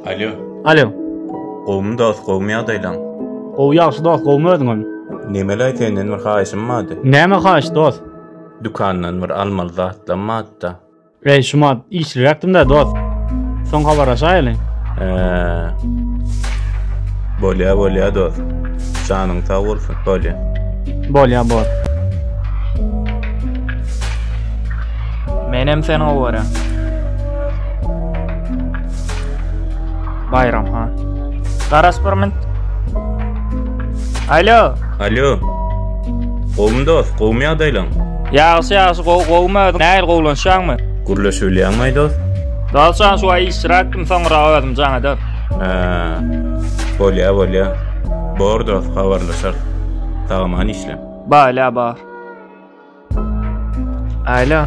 Alo. Alo. Gowumy dost, gowumy ýagdaýlaň? Gowy ýagşy dost, gowumy özüňem? Nemelaý senden bir haýyşym bardy. Näme haýyş dost? Dükandan bir almaly zatlam bardy-da. Eý şumat işliräkdim-dä dost. Soň habarlaşaýaly. Hä. Bolýa bolýa dost. Janyň sag bolsun. Bolýa. Bolýa bor. Menem seni gowy görýän. Baýram han. Garaş bir minut. Alo. Alo. Gowumy dost, gowumy ýagdaýlaň? Ýagşy ýagşy gowy gowumy özüň nähili gowulanşýaňmy? Gürleşibilýäňmaý dost? Dost jan şu waý işçiräkdim soňra özüm jaň ederin. Hä. Bolýa bolýa. Bor dost habarlaşarys. Sag-aman işle. Bolýa bor. Alo.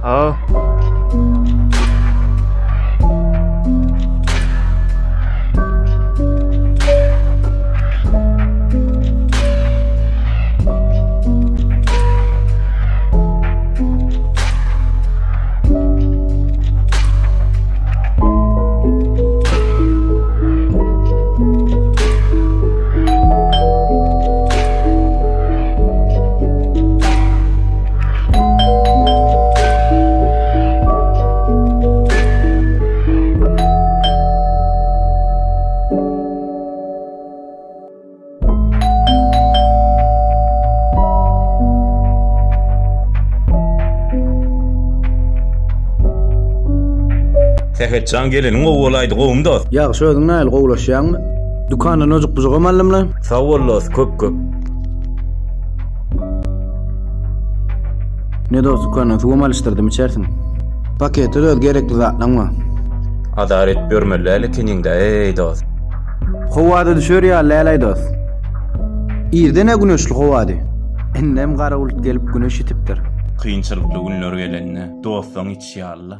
Haw. Sähetjan geleniň gowy bolaýdy gowumy dost? Ýagşy özüň nähili gowulaşýaňmy? Dükandan ojuk-bujugam aldymla. Sag bol dost köp köp. Ne dost dükandan suwam alyşdyrdym içersiň. Paketde-de öz gerekli zatlaň bar. Azar edip ýörmeli däl ekeniňdä eý dost. Howada düşer ýaly däl-aý dost. Irden-ä güneşli howady. Indem gara bulut gelip güneş ýitipdir. Kynçylykly günler gelende dostlaň içi ýaly-la.